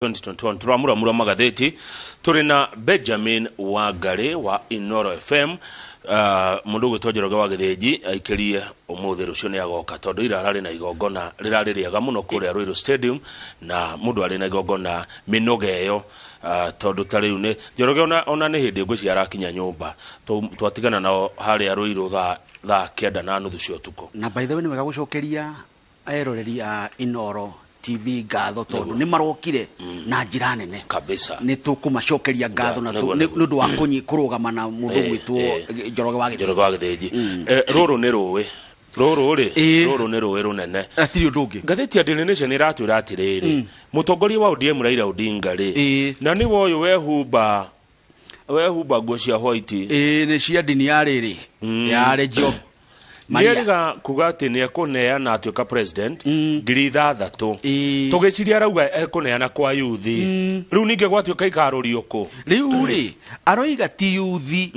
2021 tũramuramura magathĩti tũrĩ na Benjamin Wangarĩ wa Inoro FM. Mũndũ ũgwĩtwo Njoroge wa Gĩthĩnji aikĩrie ũmũthĩ, rũciũ nĩ agoka tondũ ira ararĩ na igongona rĩrarĩ rĩega mũno kũrĩa Ruiru Stadium, na mũndũ arĩ na igongona mĩnoga ĩyo, tondũ ta rĩu nĩ Njoroge ona nĩ hĩndĩ ngwĩciria arakinya nyũmba. Twatigana nao harĩa Ruiru thaa 9:30 cia ũtukũ. Na by the way, nĩ wega gũcokeria eroreri a Inoro TV ngatho tondũ nĩ marokire na njĩra nene. Nĩ tũkũmacokeria ngatho na nĩ ũndũ wa kũrũgama na mũndũ ũgwĩtwo Njoroge wa Gĩthĩnji. Njoroge wa Gĩthĩnji. Rũrũ nĩ rũĩ rũrũ rĩ, rũrũ nĩ rũĩ rũnene. Hatirĩ ũndũ ũngĩ. Ngathĩti ya Daily Nation ĩratwĩra atĩrĩrĩ, mũtongoria wa ODM Raila Odinga rĩ, na nĩwe ũyũ wehumba nguo cia white. Ĩĩ, nĩ cia ndini ya rĩrĩ ya Legio Maria. Nĩerĩga kuga atĩ nĩ ekũneana atuĩka president 6,000. Tũgĩciria arauga ekũneana kwa yuthi, rĩu ningĩ gwatuĩka ikarũrio kũ? Rĩu rĩ, aroiga ti yuthi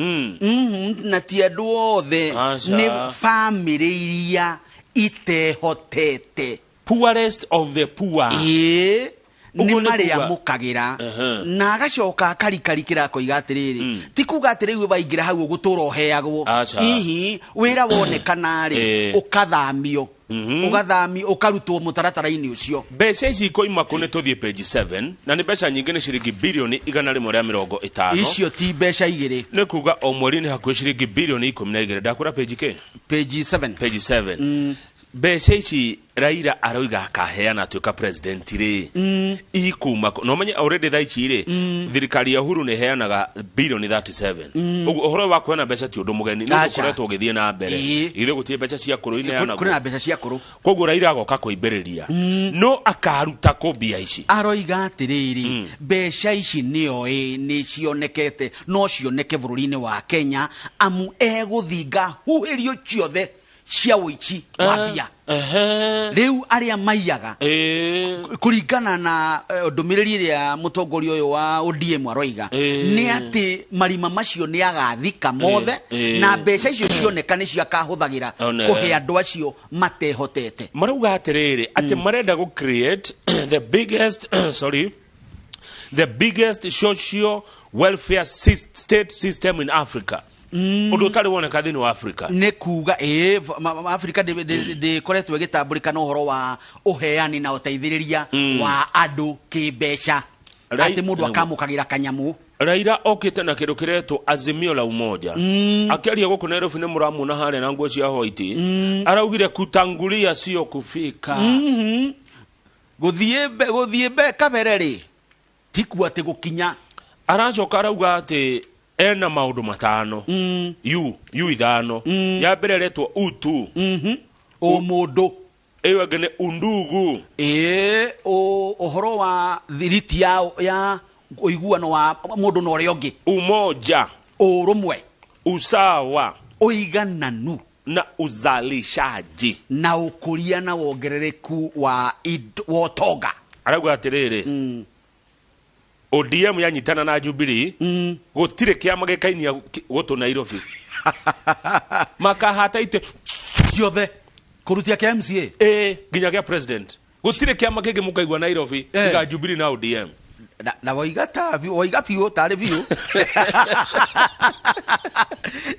na ti andũ othe. Aca. Nĩ bamĩrĩ iria itehotete. Poorest of the poor. Ĩĩ, Ũguo nĩ nĩ kuga- marĩamũkagĩra. Na agacoka akarikarikĩra akoiga atĩrĩrĩ, ti kuga atĩ rĩu waingĩra hau ũgũtũra ũheagwo. Aca. Hihi wĩra wonekana rĩ, ũkathamio, ũgathamio, ũkarutwo mũtaratara-inĩ ũcio. Mbeca ici ikoima kũ? Nĩ tũthiĩ page 7, na nĩ mbeca nyingĩ, nĩ ciringi bilioni 150. Icio ti mbeca igĩrĩ. Nĩ kuga o mweri nĩ hakuhĩ ciringi bilioni 12. Ndakwĩra page kĩ? Page 7. Page 7. Mbeca ici Raila aroiga akaheana atuĩka president rĩ, ikuma kũ? Na ũmenye already thaa ici rĩ, thirikari ya Uhuru nĩ ĩheanaga bilioni 37. Ũguo ũhoro wa kũheana mbeca ti ũndũ mũgeni, nĩ ũndũ Aca. ũkoretwo ũgĩthiĩ na mbere. Ithuĩ gũtirĩ mbeca cia kũrũ ineanagwo? Kũrĩ na mbeca cia kũrũ. Koguo Raila agoka kũimbĩrĩria, no akaruta kũ mbia ici? Aroiga atĩrĩrĩ, mbeca ici nĩoĩ nĩ cionekete, no cioneke bũrũri-inĩ wa Kenya, amu egũthinga huhĩrio ciothe cia ũici wa mbia. Rĩu arĩa maiyaga, kũringana na ndũmĩrĩri ĩrĩa mũtongoria ũyũ wa ODM aroiga, nĩ atĩ marima macio nĩ agathika mothe, na mbeca icio cioneka nĩcio akahũthagĩra One. kũhe andũ acio matehotete. Marauga atĩrĩrĩ, atĩ marenda gũ create the biggest, sorry, the biggest social welfare state system in Africa, ũndũ ũtarĩ woneka thĩinĩ wa Africa. Nĩ kuga ĩĩ, Afrika ndĩkoretwo ĩgĩtambũrĩka na ũhoro wa ũheani na ũteithĩrĩria wa andũ kĩmbeca, atĩ mũndũ akamũkagĩra kanyamũ. Raila okĩte na kĩndũ kĩretwo Azimio la Umoja. Akĩaria gũkũ Nairobi, nĩ mũramuona harĩa na nguo cia white, araugire kutangulia sio kufika. Gũthiĩ mbe kabere rĩ, ti kuo atĩ gũkinya. Aracoka arauga atĩ ena maũndũ matano, u ithano. Ya mbere ĩretwo utu. Ũmũndũ. Ĩyo ĩngĩ nĩ undugu. Ĩĩ, ũhoro wa thiriti ya ũiguano wa mũndũ na ũrĩa ũngĩ. Umoja. Ũrũmwe. Usawa. Ũigananu. Na uzalishaji. Na ũkũria na wongerereku wa wa ũtonga. Arauga atĩrĩrĩ, ODM yanyitana na Jubilee, gũtirĩ kĩama gĩkainia gũtũ Nairobi, makahata itĩ ciothe kũrutia kĩa MCA. Ĩ, nginya gĩa president, gũtirĩ kĩama kĩngĩ mũkaigua Nairobi tiga Jubilee na ODM. Na waiga ta waiga biũ tarĩ biũ.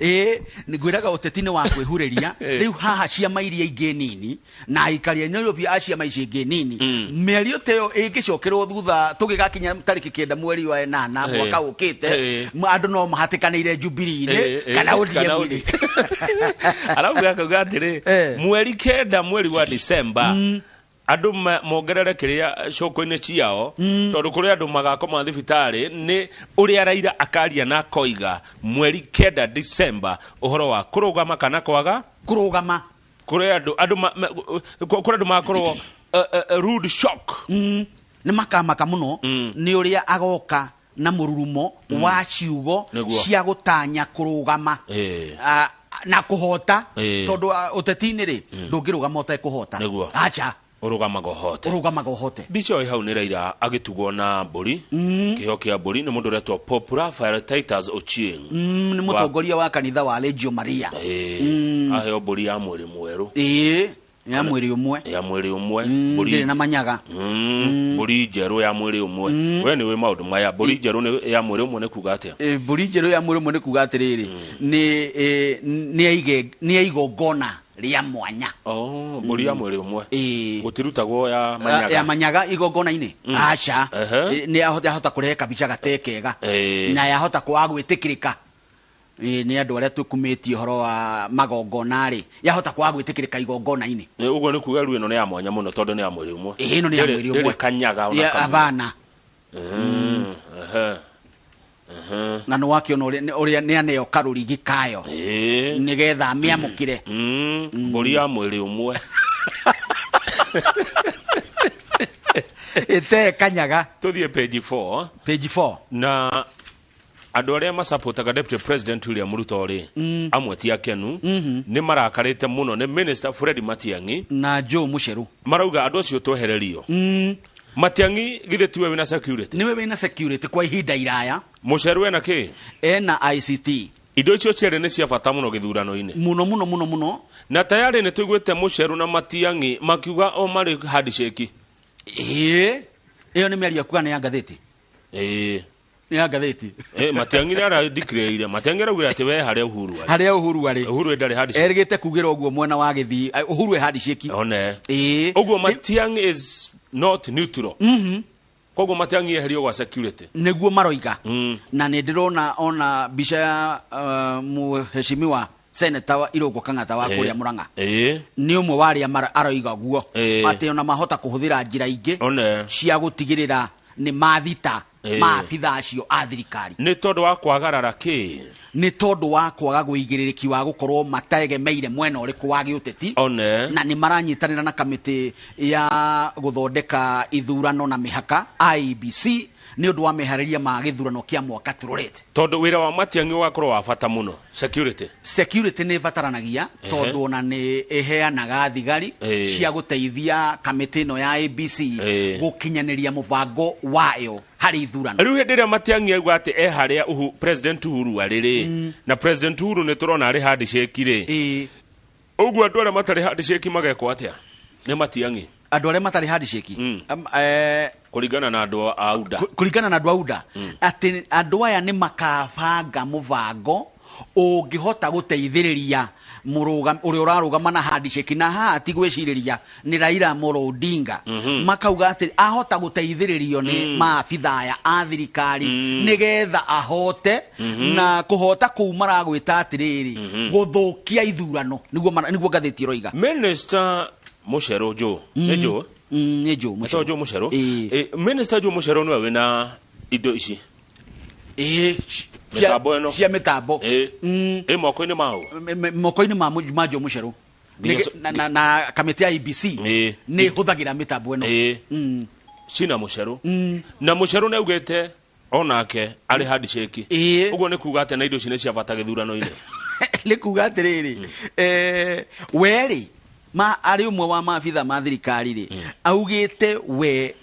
Ĩ, ngwĩraga ũteti nĩ wa kwĩhurĩria. Rĩu haha ciama iria ingĩ nini na aikari a Nairobi a ciama ici ingĩ nini, mĩario ta ĩyo ĩngĩcokerwo thutha tũgĩgakinya tarĩki 9 mweri wa 8 mwaka ũkĩte, andũ no mahatĩkanĩire Jubilee-inĩ kana kana ODM-inĩ. Arauga akauga atĩrĩ, mweri 9 mweri wa December, andũ mongerere kĩrĩa coko-inĩ ciao, tondũ kũrĩ andũ magakoma thibitarĩ nĩ ũrĩa Raila akaria na akoiga mweri 9 December ũhoro wa kũrũgama kana kwaga kũrũgama. Kũrĩ andũ kũrĩ andũ magakorwo rude shock. Nĩ makamaka mũno nĩ ũrĩa agoka na mũrurumo wa ciugo cia gũtanya kũrũgama, na kũhota, tondũ ũteti-inĩ rĩ, ndũngĩrũgama ũtekũhota. Acha. Ũrũgamaga ũhote. Ũrũgamaga ũhote. Mbica ĩyo ĩ hau nĩ Raila agĩtugwo na mbũri, kĩheo kĩa mbũri nĩ mũndũ ũretwo Pope Raphael Titus Ochieng. Nĩ mũtongoria wa kanitha wa Legio Maria. Aheo mbũri ya mwĩrĩ mwerũ. Ya mwĩrĩ ũmwe. Ya mwĩrĩ ũmwe. Mbũri Ndĩrĩ na manyaga. Mbũri njerũ ya mwĩrĩ ũmwe. We nĩ wĩ maũndũ maya, mbũri njerũ ya mwĩrĩ ũmwe nĩ kuga atĩa? Mbũri njerũ ya mwĩrĩ ũmwe nĩ kuga atĩrĩrĩ, nĩ ya igongona rĩa mwanya. Oh, mbũri ya mwĩrĩ ũmwe. Ĩĩ. Gũtirutagwo ya manyaga. Ya manyaga igongona-inĩ, aca. Nĩ yahota kũrehe kabica gate kega na yahota kwaga gwĩtĩkĩrĩka nĩ andũ arĩa tũkumĩtie ũhoro wa magongona rĩ, yahota kwaga gwĩtĩkĩrĩka igongona-inĩ. Ũguo nĩ kuga rĩu ĩno nĩ ya mwanya mũno tondũ nĩ ya mwĩrĩ ũmwe. Ĩĩ, ĩno nĩ ya mwĩrĩ ũmwe. Ndĩrĩ kanyaga ona kamwe. Abana. Na nĩ wakĩona ũrĩa nĩ aneo karũrigi kayo nĩgetha amĩamũkĩre. Mbũri ya mwĩrĩ ũmwe. Ĩtee kanyaga. Tũthiĩ page 4. Page 4. Na andũ arĩa masapotaga Deputy President William Ruto rĩ, amwe ti akenu, nĩ marakarĩte mũno nĩ Minister Fred Matiang'i na Joe Mucheru. Marauga andũ acio twehererio. Matiang'i githĩ tiwe wĩna security? Niwe wĩna security kwa ihinda iraya. Mucheru ena kĩ? Ena ICT. Indo icio cierĩ nĩ cia bata mũno gĩthurano-inĩ. Mũno, mũno, mũno, mũno. Na tayarĩ nĩ tũiguĩte Mucheru na Matiang'i makiuga o marĩ handshake. Ĩĩ. Ĩyo nĩ mĩario kuga nĩ ya ngathĩti. Ĩĩ. Nĩ ya ngathĩti. Matiang'i nĩ aradeclare. Matiang'i araugire atĩ we harĩa Uhuru arĩ. Harĩa Uhuru arĩ. Uhuru ndarĩ handshake. Erĩgĩte kugĩra ũguo mwena wa Gĩthii. Uhuru e handshake. One. Ĩĩ. Ũguo Matiang'i is not neutral. Koguo Matiang'i eherio gwa security. Nĩguo maroiga. Na nĩ ndĩrona ona mbica ya mũheshimiwa Senator wa Irũngũ Kang'ata wa kũrĩa Mũrang'a. Nĩ ũmwe wa arĩa aroiga ũguo. Atĩ ona mahota kũhũthĩra njĩra ingĩ cia gũtigĩrĩra nĩ mathita maabitha acio a thirikari. Nĩ tondũ wa kwagarara kĩ? Nĩ tondũ wa kwaga wĩigĩrĩrĩki wa gũkorwo mategemeire mwena ũrĩkũ wa gĩũteti. Na nĩ maranyitanĩra na kamĩtĩ ya gũthondeka ithurano na mĩhaka IEBC nĩ ũndũ wa meharĩria ma gĩthurano kĩa mwaka tũrorete. Tondũ wĩra wa Matiang'i ũgakorwo wa bata mũno. Security. Security nĩ ĩbataranagia, tondũ ona nĩ ĩheanaga thigari cia gũteithia kamĩtĩ ĩno ya IEBC gũkinyanĩria mũbango wayo harĩ ithurano. Rĩu hĩndĩ ĩrĩa Matiang'i auga atĩ e harĩa President Uhuru arĩ rĩ, na President Uhuru nĩ tũrona arĩ handshake rĩ. Ũguo andũ arĩa matarĩ handshake magekwo atĩa? Nĩ Matiang'i. Andũ arĩa matarĩ handshake? Kũringana na andũ a UDA. Kũringana na andũ a UDA. Atĩ andũ aya nĩ makabanga mũbango ũngĩhota gũteithĩrĩria ũrĩa ũrarũgama na handshake, na haha ti gwĩcirĩria nĩ Raila Amolo Odinga. Makauga atĩ ahota gũteithĩrĩrio nĩ maabitha aya a thirikari nĩgetha ahote, na kũhota kũu maragwĩta atĩrĩrĩ, gũthũkia ithurano, nĩguo ngathĩti ĩroiga. Minister Mucheru Joe. Nĩ Joe? Nĩ Joe Mucheru. Nĩ Joe Mucheru? Ĩĩ. Minister Joe Mucheru nĩwe wĩna indo ici? Ĩĩ. Mĩtambo ĩno. Cia mĩtambo. Ĩĩ. Ĩ moko-inĩ ma ũ? Moko-inĩ ma Joe Mucheru. Nginya Na kamĩtĩ ya IEBC Ĩĩ. nĩ ĩhũthagĩra mĩtambo ĩno. Ĩĩ. Cina Mucheru. Na Mucheru nĩ augĩte onake arĩ handshake. Ĩĩ. Ũguo nĩ kuga atĩ na indo ici nĩ cia bata gĩthurano-inĩ. Nĩ kuga atĩrĩrĩ, we rĩ, arĩ ũmwe wa maabitha ma thirikari rĩ, augĩte we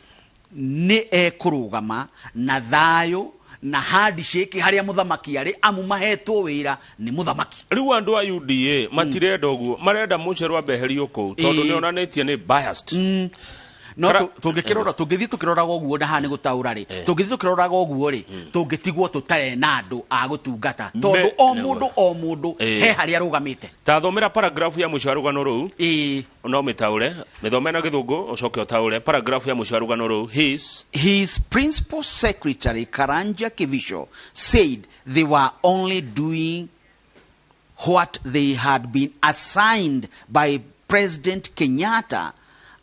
nĩ ekũrũgama na thayũ na handshake harĩa mũthamaki arĩ, amu mahetwo wĩra nĩ mũthamaki. Rĩu andũ a UDA matirenda ũguo, marenda Mucheru ambe eherio kũu tondũ nĩ onanĩtie nĩ biased. No Kara- tũngĩkĩrora, tũngĩthiĩ tũkĩroraga ũguo na haha nĩ gũtaũra rĩ, tũngĩthiĩ tũkĩroraga ũguo rĩ, tũngĩtigwo tũtarĩ na andũ a gũtungata. Tondũ o mũndũ, o mũndũ he harĩa arũgamĩte. Ta thomera paragraph ya mũico wa rũgano rũu. No mĩtaũre, mĩthome na gĩthũngũ, ũcoke ũtaũre paragraph ya mũico wa rũgano rũu. His His principal secretary Karanja Kibicho said they were only doing what they had been assigned by President Kenyatta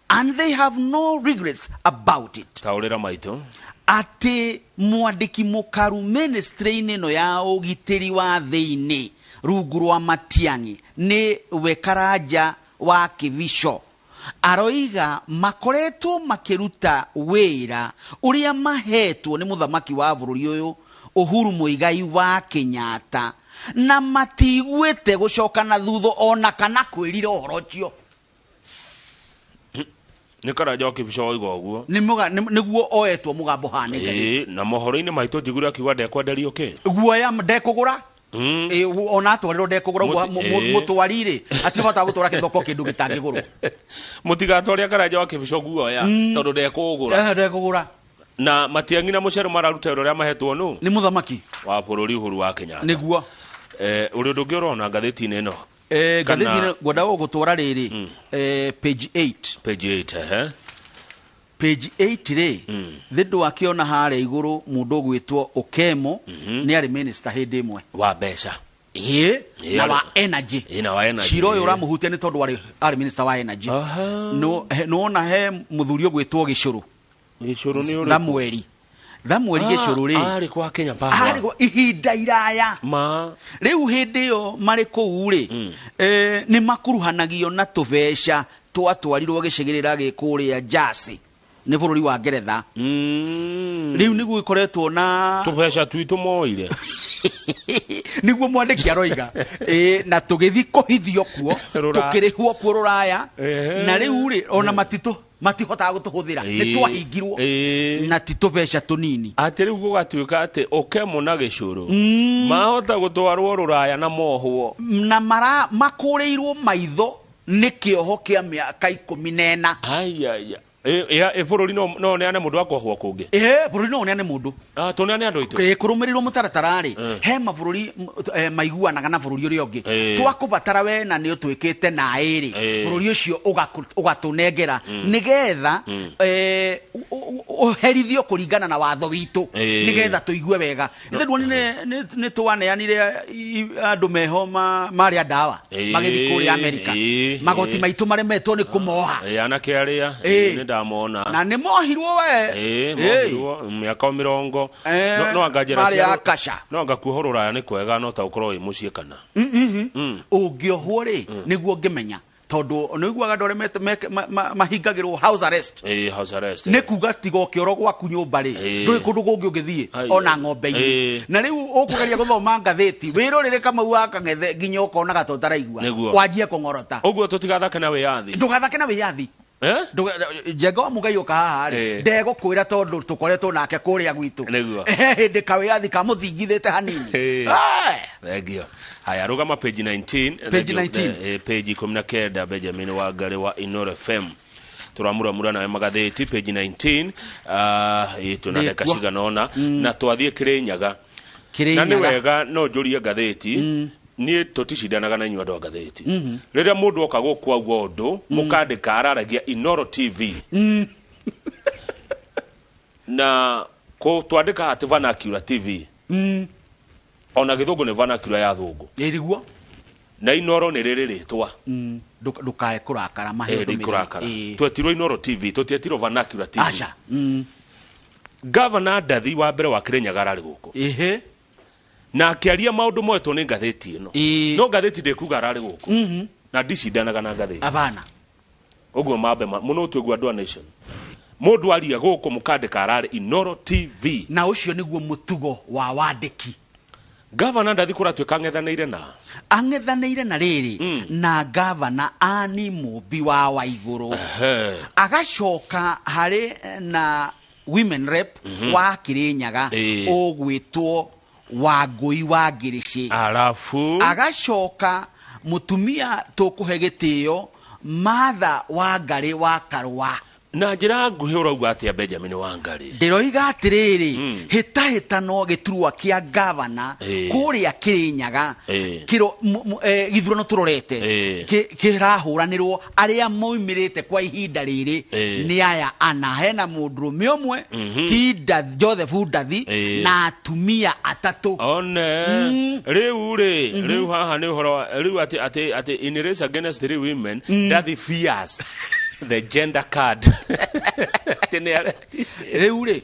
and they have no regrets about it. Taũrĩra maitũ. Atĩ mwandĩki mũkaru ministry-inĩ ĩno ya ũgitĩri wa thĩinĩ rungu rwa Matiang'i nĩ we Karanja wa Kibicho aroiga makoretwo makĩruta wĩra ũrĩa mahetwo nĩ mũthamaki wa bũrũri ũyũ Uhuru Muigai wa Kenyatta na matiguĩte gũcoka na thutha ona kana kwĩrira ũhoro ũcio. Nĩ Karanja wa Kibicho oiga ũguo. Nĩ nĩguo oetwo mũgambo haha nĩ ngathĩti. Ĩĩ, na mohoro-inĩ maitũ njiguire akiuga ndekwenderio kĩ? Guoya ndekũgũra. Ĩ, ona atwarĩrwo ndekũgũra ũguo. Mũtwari rĩ, atirĩ bata wa gũtwara kĩthoko kĩndũ gĩtangĩgũrwo. Mũtigatware Karanja wa Kĩbico guoya tondũ ndekũgũra. Eh, ndekũgũra. Na Matiang'i na Mũcero mararuta wĩra ũrĩa mahetwo nũ? Nĩ mũthamaki wa bũrũri Uhuru wa Kenyatta. Nĩguo. Ũrĩ ũndũ ũngĩ ũrona ngathĩti-inĩ ĩno? Ngathĩti-inĩ ngwenda gũgũtwara rĩrĩ, page 8. Page 8, ehe. Page 8 rĩ, thĩ ndwakĩona harĩa igũrũ mũndũ ũgwĩtwo Okemo nĩ arĩ minister hĩndĩ ĩmwe wa mbeca. Ĩĩ, Ĩĩ, na wa energy. Ĩĩ, na wa energy. Cira ũyũ ũramũhutia nĩ tondũ arĩ minister wa energy. No nĩwona he mũthuri ũgwĩtwo Gĩcũrũ. Gĩcũrũ nĩ ũrĩkũ? Thamueli, Thamueli Gĩcũrũ rĩ, arĩ kwa Kenya Power. Arĩ ihinda iraya. Ma. Rĩu hĩndĩ ĩyo marĩ kũu rĩ, nĩ makuruhanagio na tũbeca twatwarirwo gĩcigĩrĩra gĩ kũrĩa Jersey nĩ bũrũri wa Ngeretha. Rĩu nĩguo ĩkoretwo na tũbeca twitũ moire. Nĩguo mwandĩki aroiga. Ĩ, na tũgĩthi kũhithio kuo, Rũraya. tũkĩrĩhwo kuo rũraya. Na rĩu rĩ, ona matitũ matihotaga gũtũhũthĩra, nĩ twahingirwo na ti tũbeca tũnini. Atĩ rĩu gũgatuĩka atĩ Ũkemo na Gĩcũrũ mahota gũtwarwo rũraya na mohwo. Na mara makũrĩirwo maitho nĩ kĩoho kĩa mĩaka 14. Aiaya, ĩ bũrũri no neane mũndũ wa kuohwo kũngĩ? Ĩ, bũrũri no ũneane mũndũ. Ah, tũneane andũ aitũ. Ĩ, kũrũmĩrĩrwo mũtaratara rĩ, he mabũrũri maiguanaga na bũrũri ũrĩa ũngĩ. Twakũbatara we na nĩ ũtwĩkĩte naĩ rĩ, bũrũri ũcio ũgatũnengera nĩgetha ũherithio kũringana na watho witũ, nĩgetha tũigue wega. Ithe nduonire nĩ twaneanire andũ meho marĩa ndawa magĩthiĩ kũrĩa Amerika, magoti maitũ maremetwo nĩ kũmoha. Ĩ, anake arĩa nĩ ndamona. Na nĩ mohirwo we. Ĩ, mohirwo mĩaka 40. No anga njĩra marĩa cia akasha. No anga kuohwo rũraya nĩ kwega no ta ũkorwo wĩ mũciĩ kana? Ũngĩohwo rĩ, nĩguo ũngĩmenya, tondũ nĩ ũiguaga andũ arĩa mahingagĩrwo house arrest. Ĩ, house arrest. Nĩ kuga tiga ũkĩoro gwaku nyũmba rĩ, ndũrĩ kũndũ kũngĩ ũngĩthiĩ, ona ng'ombe-inĩ. Na rĩu ũkũgeria gũthoma ngathĩti wĩrorĩre Kamau wa Kang'ethe nginya ũkonaga ta ũtaraigua. Nĩguo. Wanjie kũng'orota. Ũguo tũtigathake na wĩyathi. Ndũgathake na wĩyathi. Eh? Njenga wa Mũgai ũka haha rĩ, ndegũkwĩra tondũ tũkoretwo nake kũrĩa gwitũ. He hĩndĩ kawĩyathi kamũthingithĩte hanini. Thengio. Haya, rũgama page 19. Page Thengio, 19. Page 19, Benjamin Wangari wa Inoro FM tũramuramura nawe magathĩti page 19. Ah, ĩ, twĩna ndagĩka Nĩkuo. cigana ũna na twathiĩ Kĩrĩnyaga na nĩ Kĩrĩnyaga. wega no njũrie ngathĩti. Niĩ tũticindanaga na inyuĩ andũ a ngathĩti. Rĩrĩa mũndũ oka gũkũ auga ũndũ, mũkandĩka araragia Inoro TV na twandĩka atĩ Vernacular TV, ona gĩthũngũ nĩ vernacular ya thũngũ. Ĩriguo. Na Inoro nĩ rĩrĩ rĩtwa. Ndũkae kũrakara mahe ndũmĩrĩri. Ndikũrakara. Twetirwo Inoro TV, tũtietirwo Vernacular TV. Aca. Gavana Ndathi wa mbere wa Kĩrĩnyaga ararĩ gũkũ na akĩaria maũndũ moetwo nĩ ngathĩti ĩno. No ngathĩti ndĩkuga ararĩ gũkũ na ndicindanaga na ngathĩti. Abana. Ũguo mambe mũno ũtũigua andũ a Nation, mũndũ aria gũkũ mũkandĩka ararĩ Inoro TV. Na ũcio nĩguo mũtugo wa wandĩki. Gavana Ndathi kũratuĩka ang'ethanĩire na Ang'ethanĩire na rĩrĩ na gavana Ani Mũmbi wa Waigũrũ. Agacoka harĩ na women rep wa Kĩrĩnyaga ũgwĩtwo Wangũi wa Ngĩrĩcĩ. Arabu Agacoka mũtumia tũkũhe gĩtĩo Martha Wangarĩ wa Karũa. Na njĩra nguhĩ ũrauga atĩa, Benjamin Wangari? Ndĩroiga atĩrĩrĩ, hĩtahĩtano gĩturwa kĩa gavana kũrĩa Kĩrĩnyaga, kĩro gĩthurano tũrorete kĩrahũranĩrwo, arĩa moimĩrĩte kwa ihinda rĩrĩ nĩ aya ana. Hena mũndũrũme ũmwe ti Joseph Ndathi na atumia atatũ. One. Rĩu rĩ, rĩu haha nĩ ũhoro rĩu atĩ in race against three women, Ndathi fears the gender card. Atĩ nĩ Rĩu rĩ,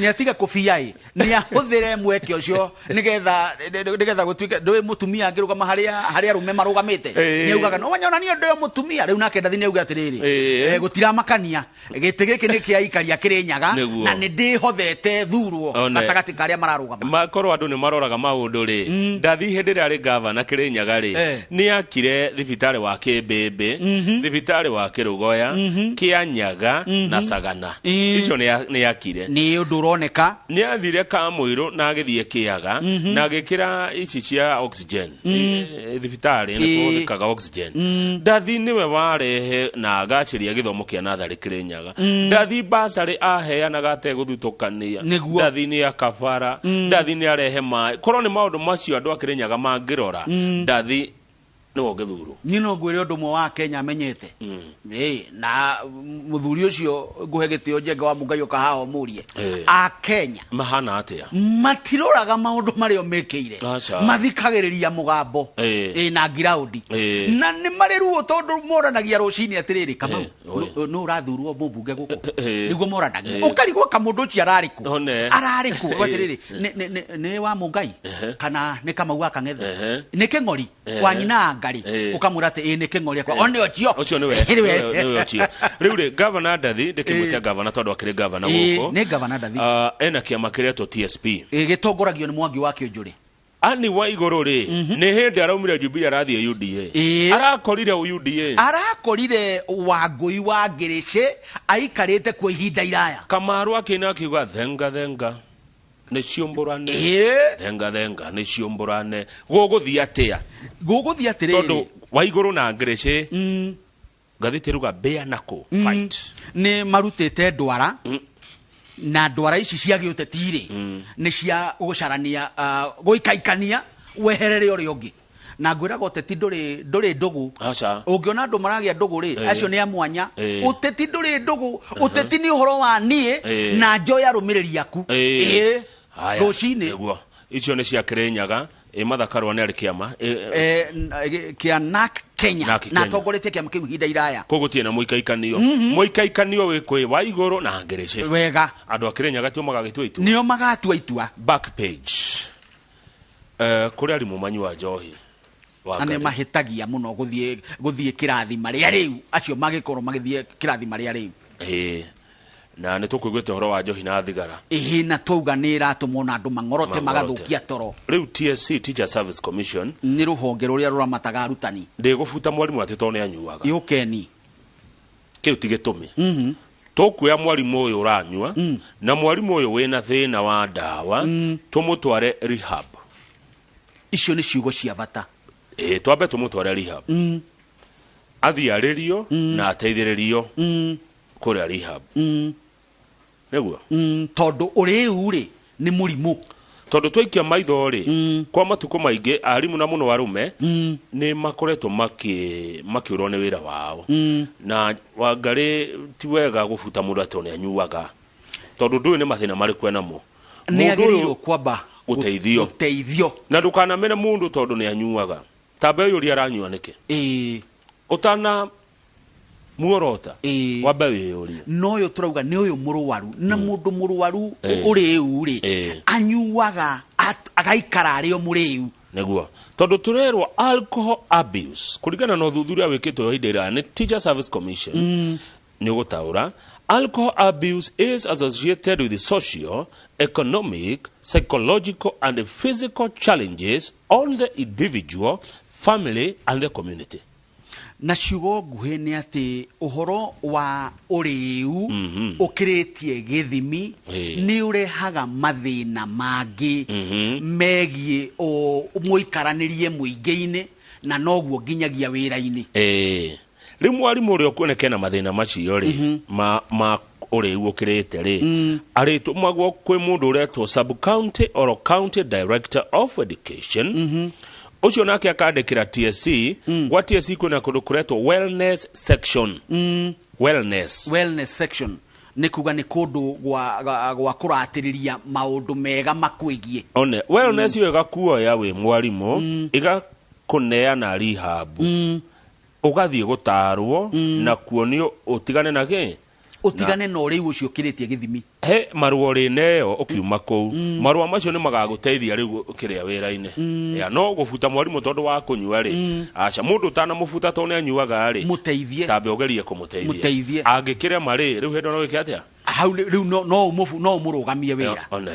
nĩ atiga kũbia ĩ, nĩ ahũthĩre mweke ũcio nĩgetha gũtuĩke ndũĩ mũtumia angĩrũgama harĩa arũme marũgamĩte, nĩ augaga no wanyona niĩ ndĩ mũtumia. Rĩu nake Ndathi nĩ auga atĩrĩrĩ, gũtiramakania, gĩtĩ gĩkĩ nĩ kĩa ikaria Kĩrĩnyaga na nĩ ndĩhothete thurwo gatagatĩ ka arĩa mararũgama. Makorwo andũ nĩ maroraga maũndũ rĩ, Ndathi hĩndĩ ĩrĩa arĩ gavana Kĩrĩnyaga rĩ, nĩ akire thibitarĩ wa Kĩmbĩmbĩ, thibitarĩ wa Kĩrũgoya. Kĩanyaga na Sagana. Icio nĩ akire. Nĩ ũndũ ũroneka. Nĩ athire Kamũirũ na agĩthiĩ Kĩaga na agĩkĩra ici cia oxygen. Thibitarĩ nĩ kũhũthĩkaga oxygen. Ndathi nĩwe warehe na agacĩria gĩthomo kĩa natharĩ Kĩrĩnyaga. Ndathi basarĩ aheanaga ategũthutũkania. Nĩguo. Ndathi nĩ akabara. Ndathi nĩ arehe maĩ. Korwo nĩ maũndũ macio andũ a Kĩrĩnyaga mangĩrora, Ndathi nĩwe ũngĩthurwo. Niĩ no ngwĩre ũndũ ũmwe wa Kenya menyete. Ĩĩ, na mũthuri ũcio ngũhe gĩtĩo Njenga wa Mũngai ũka haha ũmũrie. A Kenya mahana atĩa? Matiroraga maũndũ marĩa mekĩire. Aca. Mathikagĩrĩria mũgambo. Ĩĩ, na ngiraũndi. Na nĩ marĩ ruo tondũ moranagia rũcinĩ atĩrĩrĩ, Kamau, nũ ũrathurwo mũmbunge gũkũ? Nĩguo moranagia. Ũkarigwo kamũndũ ũcio ararĩ kũ? One. Ararĩ kũ? Atĩrĩrĩ, nĩ wa Mũngai kana nĩ Kamau wa Kang'ethe? Nĩ Kĩng'ori wa nyina Ngarĩ? Ũkamwĩra atĩ ĩĩ nĩ Kĩng'ori akwa. One ũcio. Ũcio nĩwe. Nĩwe. Nĩwe ũcio. Rĩu rĩ, Gavana Ndathi, ndĩkĩmwĩte gavana tondũ akĩrĩ gavana gũkũ. Nĩ gavana Ndathi. Ena kĩama kĩretwo TSP. Gĩtongoragio nĩ Mwangi wa Kĩũnjũrĩ. Ani wa igũrũ rĩ, nĩ hĩndĩ araumire Jubilee arathiĩ UDA. Arakorire UDA. Arakorire Wangũi wa Ngĩrĩcĩ aikarĩte kuo ihinda iraya. Kamaru akĩina akiuga thenga thenga nĩ ciũmbũrane. Thenga thenga nĩ ciũmbũrane. Gũgũthiĩ atĩa? Gũgũthiĩ atĩrĩrĩ. Tondũ wa igũrũ na Ngĩrĩcĩ, ngathĩti ĩruga mbĩa na kũ fight. Nĩ marutĩte ndwara. Na ndwara ici cia gĩũteti rĩ, nĩ cia gũcarania, gũikaikania weherere ũrĩa ũngĩ. Na ngwĩraga ũteti ndũrĩ ndũgũ. Aca. Ũngĩona andũ maragĩa ndũgũ rĩ, acio nĩ a mwanya. Ũteti ndũrĩ ndũgũ. Ũteti nĩ ũhoro wa niĩ na njoya arũmĩrĩri aku. Haya, Rũcinĩ. Nĩguo. Icio nĩ cia Kĩrĩnyaga. Martha Karua nĩ arĩ kĩama. Kĩa NARC Kenya. NARC Na Kenya. atongoretie kĩama kĩu ihinda iraya. Koguo gũtirĩ na mũikaikanio. Mũikaikanio wĩ kwĩ wa igũrũ na Ngĩrĩcĩ. Wega. Andũ a Kĩrĩnyaga tio magagĩtua itua. Nĩo magatua itua. Back page. Kũrĩ arimũ manyua njohi. Wa Na nĩ Ngarĩ. mahĩtagia mũno gũthiĩ kĩrathi marĩa rĩu. Acio magĩkorwo magĩthiĩ kĩrathi marĩa rĩu. Na nĩ tũkũiguĩte ũhoro wa njohi na thigara. Ĩĩ, na twauga nĩ ĩratũma ona andũ mang'orote, Mang'orote. magathũkia toro. Rĩu TSC, Teacher Service Commission, nĩ rũhonge rũrĩa rũramataga arutani. Ndĩgũbuta mwarimũ atĩ tondũ nĩ anyuaga. Yũkeni. Kĩu ti gĩtũmi. Tũkuoya mwarimũ ũyũ ũranyua na mwarimũ ũyũ wĩna thĩna wa ndawa, tũmũtware rehab. Icio nĩ ciugo cia bata. Ĩĩ, twambe tũmũtware rehab. Athiĩ arĩrio na ateithĩrĩrio kũrĩa rehab. Nĩguo? Tondũ ũrĩu rĩ nĩ mũrimũ. Tondũ twaikia maitho rĩ, kwa matukũ maingĩ arimũ na mũno arũme nĩ makoretwo makĩũrwo nĩ wĩra wao. Na Wangarĩ ti wega gũbuta mũndũ atĩ nĩ anyuaga. Tondũ ndũĩ nĩ mathĩna marĩkũ enamo. Nĩ Mũndũ ũyũ agĩrĩirwo kwamba gũteithio. gũteithio. Na ndũkanamene mũndũ tondũ nĩ anyuaga. Ta mbe ũyũ aranyua nĩkĩ? Ũtana muorota. Wambe wĩyũrie. No ũyũ tũrauga nĩ ũyũ mũrwaru. Na mũndũ mũrwaru ũrĩu rĩ, anyuaga agaikara arĩ o mũrĩu. Nĩguo. Tondũ tũrerwo alcohol abuse kũringana na ũthuthuria wĩkĩtwo ihinda iraya nĩ Teacher Service Commission. Nĩ ũgũtaũra. Alcohol abuse is associated with social, economic, psychological and physical challenges on the individual, family and the community. Na ciugo nguhĩ nĩ atĩ ũhoro wa ũrĩu ũkĩrĩtie gĩthimi nĩ ũrehaga mathĩna mangĩ megiĩ mũikaranĩrie mũingĩ-inĩ na noguo nginyagia wĩra-inĩ. Rĩu mwarimũ ũrĩa ũkuoneka ena mathĩna macio rĩ, ma ũrĩu ũkĩrĩte rĩ, arĩtũmagwo kwĩ mũndũ ũretwo sub-county or county director of education. Ũcio nake akandĩkĩra TSC. Gwa TSC kwĩna kũndũ kũretwo wellness section. Wellness. Wellness section. Nĩ kuga nĩ kũndũ gwa kũratĩrĩria maũndũ mega makwĩgiĩ. One, wellness ĩyo ĩgakuoya wĩ mwarimũ, ĩgakũneana rehab. Ũgathiĩ gũtarwo na kuonio ũtigane na kĩ? Ũtigane na ũrĩu ũcio ũkĩrĩtie gĩthimi. He marũa ũrĩneo ũkiuma kũu. Marũa macio nĩ magagũteithia rĩu kĩrĩa wĩra-inĩ. Ya, no gũbuta mwarimũ tondũ wa kũnyua rĩ. Aca, mũndũ ũtanamũbuta tondũ nĩ anyuaga rĩ. Mũteithie. Tambe ũgerie kũmũteithia. Mũteithie. Angĩkĩrema rĩ, rĩu hĩndĩ no wĩke atĩa? Hau rĩu no ũmũrũgamie wĩra. Ona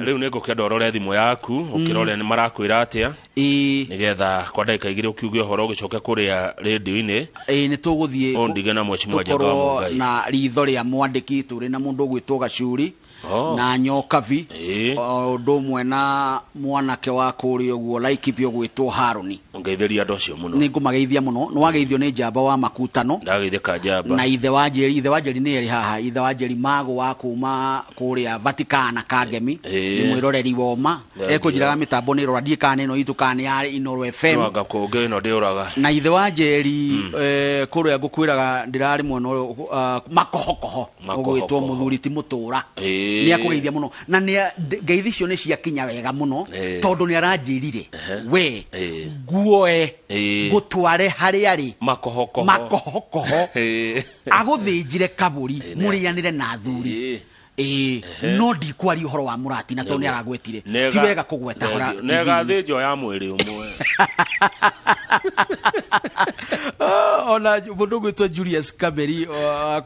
rĩu nĩ ngũkĩenda ũrore thimũ yaku, ũkĩrore nĩ marakwĩra atĩa, nĩgetha kwa ndagĩka 2 ũkiuge ũhoro ũgĩcoke kũrĩa rĩndiũ-inĩ. Ĩĩ, nĩ tũgũthiĩ Ũndige na Mheshimiwa Njenga wa tũkorwo Mũngai. na ritho rĩa mwandĩki, tũrĩ na mũndũ ũgwĩtwo Gacuri Oh. na Nyokabi, Ĩĩ. o ũndũ ũmwe na mwanake wa kũrĩa ũguo Laikipia ũgwĩtwo Harũni. Ngeithĩria andũ acio mũno. Nĩ ngũmageithia mũno. Nĩ wageithio nĩ njamba wa makutano. Ndageithĩka njamba. Na ithe wa Njeri, ithe wa Njeri nĩ arĩ haha, ithe wa Njeri Mago wa kuma kũrĩa Vatikana Kangemi, Ĩĩ. nĩ mwĩroreri wa ũma. Thank you. Ekũnjĩraga mĩtambo nĩ ĩrora, ndiĩ kana ĩno itũ kana nĩ ya Inooro FM. No anga kũngĩ ĩno ndĩũraga. Na ithe wa Njeri, kũrĩa ngũkwĩraga ndĩrarĩ mwena ũyũ, makohokoho, Makohokoho. ũgwĩtwo mũthuri ti mũtũra. Ĩĩ. Nĩ akũgeithia mũno. Na ngeithi icio nĩ ciakinya wega mũno, Ĩĩ. tondũ nĩ aranjĩrire, we, Ĩĩ. nguoe, Ĩĩ. ngũtware harĩa rĩ Makohokoho. Makohokoho. Ĩĩ. Agũthĩnjire kabũri, Ĩĩ, mũrĩanĩre na athuri. Ĩĩ. Ĩĩ, no ndikwaria ũhoro wa Mũratina tondũ nĩ aragwetire. Ti wega kũgweta hora TV-inĩ. Negathĩnjwo ya mwĩrĩ ũmwe. Ona mũndũ ũgwĩtwo Julius Kameri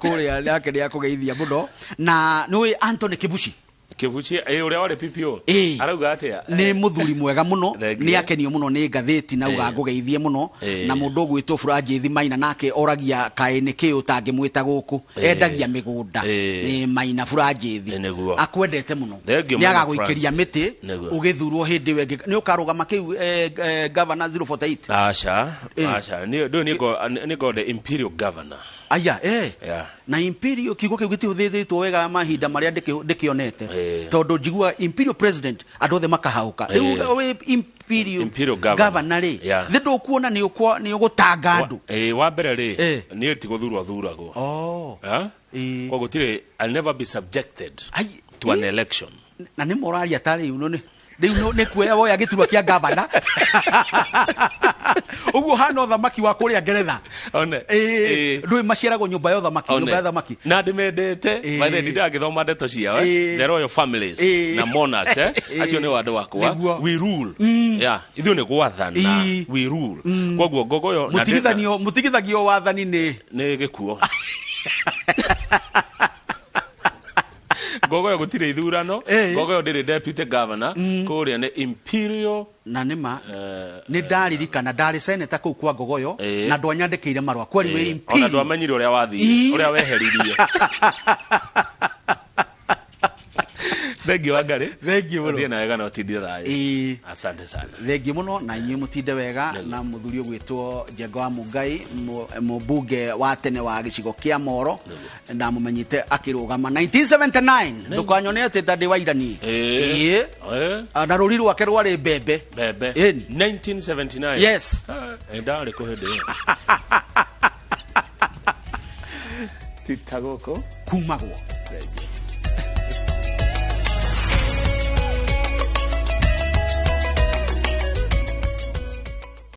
kũrĩa nake nĩ akũgeithia mũno. Na nĩũĩ Anthony Kibuchi? Kibuchi, ũrĩa warĩ PPO. Ĩĩ. Arauga atĩa? Nĩ mũthuri mwega mũno, Thank you. nĩ akenio mũno nĩ ngathĩti na uga Ĩĩ. ngũgeithie mũno. Ĩĩ. Na mũndũ ũgwĩtwo Francis Maina nake oragia kaĩ nĩ kĩ ũtangĩmwĩta gũkũ, Ĩĩ. endagia mĩgũnda. Ĩĩ. Nĩ Maina Francis. Ĩĩ, nĩguo. Akwendete mũno. Thank you Nĩ mũno, agagũikĩria Francis. mĩtĩ Nĩguo. ũgĩthurwo hĩndĩ ĩyo ĩngĩ. Nĩ ũkarũgama kĩu, governor 048? Aca, Ĩĩ. aca. Niĩ ndũĩ nĩ ngo the imperial governor. Aya, Yeah. Na imperial kiugo kĩu gĩtihũthĩrĩtwo wega mahinda marĩa ndĩkĩonete. Ĩĩ. Tondũ njiguaga imperial president andũ othe makahaũka. Rĩu Ĩĩ. wĩ imperial Imperial governor. governor rĩ, Yeah. thĩ ndũkuona nĩ ũgũtanga andũ. Wa mbere rĩ, Ĩĩ. niĩ ti gũthurwo thuragwo. Oh. Ha? Ĩĩ. Koguo gũtirĩ, I'll never be subjected Ai, to an ĩĩ. election. Na nĩ moraria ta rĩu nĩ rĩu nĩ kuoya woya gĩturwa kĩa gavana. Ũguo hana ũthamaki wa kũrĩa Ngeretha. One. Ĩĩ. Ĩĩ. Ndũĩ maciaragwo nyũmba ya ũthamaki, One. nyũmba ya ũthamaki. Na ndĩmendete. Ĩĩ. By the way, ndindagĩthoma ndeto ciao, Ĩĩ. The royal families Ĩĩ. na monarchs, Ĩĩ. Acio nĩ andũ akwa. Nĩguo. We rule. Yeah. Ithuĩ nĩ gwathana. Ĩĩ. We rule. Koguo ngogoyo na ndĩ- Mũtigithanio wathani nĩ nĩ gĩkuo. Ngogoyo gũtirĩ ithurano. Ĩĩ. Ngogoyo ndĩrĩ deputy governor. Kũrĩa nĩ imperial, Na nĩ ma nĩ ndaririkana ndarĩ seneta kũu kwa Ngogoyo, Ĩĩ. na ndwanyandĩkĩire marũa kwari wĩ Ona imperial. ndwamenyire ũrĩa wathire, Ĩĩ. ũrĩa weheririe. Thank you, Wangari. Thank you mũno. Ũthiĩ na wega na ũtindie thayũ. Ĩĩ. Asante sana. Thengiũ mũno na inyuĩ mũtinde wega. Na mũthuri ũgwĩtwo Njenga wa Mũngai, mũmbunge wa tene wa gĩcigo kĩa Moro, na mũmenyite akĩrũgama 1979, ndũkanyone atĩ ta ndĩ wa irani. Ĩĩ. Ĩĩ. Ĩĩ. Na rũri rwake rwarĩ mbembe. Mbembe. Ĩni. 1979. Yes. Ndarĩ kũ hĩndĩ ĩyo? Tita gũkũ kumagwo.